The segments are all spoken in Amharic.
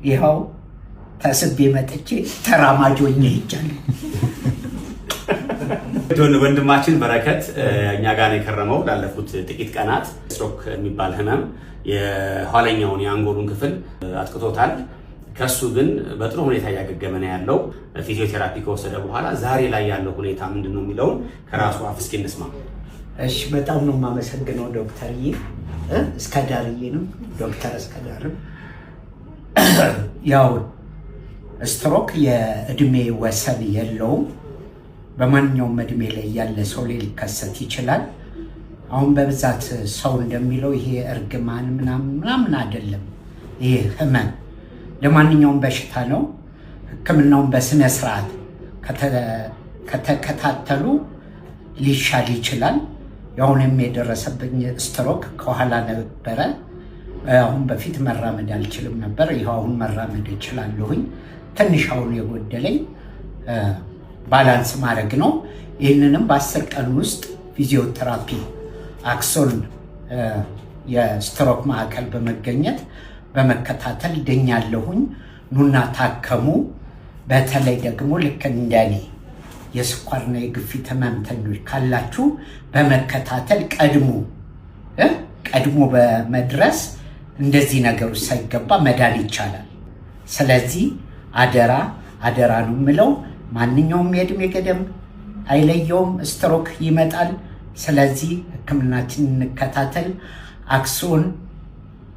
ይኸው ተስቤ መጥቼ ተራማጅ ሆኜ ሄጃለሁ። ወንድማችን በረከት እኛ ጋር ነው የከረመው ላለፉት ጥቂት ቀናት። ስትሮክ የሚባል ህመም የኋለኛውን የአንጎሉን ክፍል አጥቅቶታል። ከሱ ግን በጥሩ ሁኔታ እያገገመ ነው ያለው። ፊዚዮቴራፒ ከወሰደ በኋላ ዛሬ ላይ ያለው ሁኔታ ምንድን ነው የሚለውን ከራሱ አፍ እስኪ እንስማ። እሺ፣ በጣም ነው የማመሰግነው ዶክተርዬ፣ እስከዳርዬ ነው፣ ዶክተር እስከዳርም። ያው ስትሮክ የእድሜ ወሰን የለውም። በማንኛውም እድሜ ላይ ያለ ሰው ላይ ሊከሰት ይችላል። አሁን በብዛት ሰው እንደሚለው ይሄ እርግማን ምናምን ምናምን አይደለም። ይሄ ህመም ለማንኛውም በሽታ ነው። ሕክምናውን በስነ ስርዓት ከተከታተሉ ሊሻል ይችላል። የአሁንም የደረሰብኝ ስትሮክ ከኋላ ነበረ። አሁን በፊት መራመድ አልችልም ነበር። ይኸው አሁን መራመድ እችላለሁኝ። ትንሽ አሁን የጎደለኝ balance ማድረግ ነው። ይህንንም በ10 ቀን ውስጥ ፊዚዮቴራፒ አክሶን የስትሮክ ማዕከል በመገኘት በመከታተል ድኛለሁኝ። ኑና ታከሙ። በተለይ ደግሞ ልክ እንደኔ የስኳርና የግፊት ህመምተኞች ካላችሁ በመከታተል ቀድሞ በመድረስ እንደዚህ ነገሮች ሳይገባ መዳን ይቻላል። ስለዚህ አደራ አደራ ነው የምለው። ማንኛውም የእድሜ ገደብ አይለየውም፣ ስትሮክ ይመጣል። ስለዚህ ሕክምናችን እንከታተል። አክሶን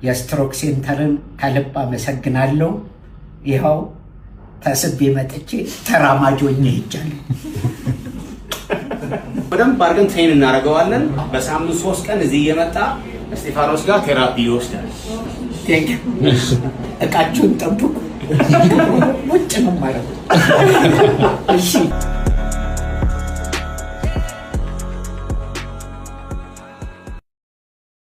የ stroke center ን ከልብ አመሰግናለሁ። ይኸው ተስቤ መጥቼ ተራማጅ ሆኜ ሄጃለሁ። በደንብ አድርገን train እናደርገዋለን። በሳምንት 3 ቀን እዚህ እየመጣ እስጢፋኖስ ጋር therapy ይወስዳል። Thank you። እቃችሁን ጠብቁ። ውጭ ነው የማደርገው። እሺ።